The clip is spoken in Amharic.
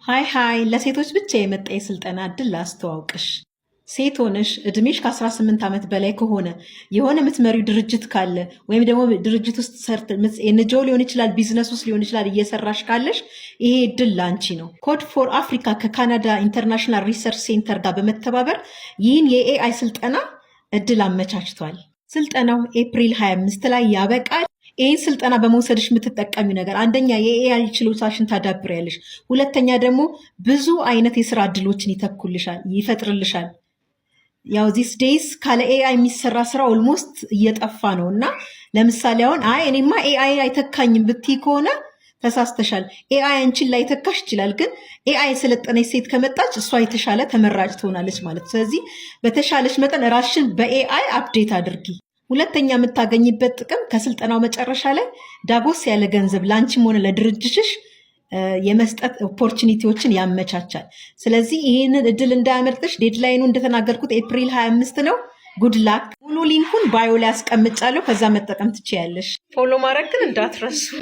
Hi hi! ለሴቶች ብቻ የመጣ የስልጠና እድል ላስተዋውቅሽ። ሴት ሆነሽ እድሜሽ ከ18 ዓመት በላይ ከሆነ፣ የሆነ የምትመሪው ድርጅት ካለ ወይም ደግሞ ድርጅት ውስጥ NGO ሊሆን ይችላል፣ ቢዝነስ ውስጥ ሊሆን ይችላል፣ እየሰራሽ ካለሽ ይሄ እድል ላንቺ ነው። Code for Africa ከካናዳ International Research Center ጋር በመተባበር ይህን የ AI ስልጠና እድል አመቻችቷል። ስልጠናው ኤፕሪል 25 ላይ ያበቃል። ይህን ስልጠና በመውሰድሽ የምትጠቀሚው ነገር አንደኛ የ AI ችሎታሽን ታዳብሪያለሽ፣ ሁለተኛ ደግሞ ብዙ አይነት የስራ እድሎችን ይተኩልሻል፣ ይፈጥርልሻል። ያው these days ካለ AI የሚሰራ ስራ almost እየጠፋ ነው። እና ለምሳሌ አሁን አይ እኔማ AI አይተካኝም ብትይ ከሆነ ተሳስተሻል። AI አንቺን ላይተካሽ ይችላል፣ ግን AI የሰለጠነች ሴት ከመጣች እሷ የተሻለ ተመራጭ ትሆናለች ማለት ነው። ስለዚህ በተሻለሽ መጠን ራስሽን በ AI update አድርጊ። ሁለተኛ የምታገኚበት ጥቅም ከስልጠናው መጨረሻ ላይ ዳጎስ ያለ ገንዘብ ለአንቺም ሆነ ለድርጅትሽ የመስጠት opportunity ዎችን ያመቻቻል። ስለዚህ ይህንን እድል እንዳያመልጥሽ። Deadline ኑ እንደተናገርኩት ኤፕሪል 25 ነው። Good luck። ሙሉ link ኡን bio ላይ አስቀምጫለሁ። ከዛ መጠቀም ትችያለሽ። Follow ማድረግ ግን እንዳትረሱ።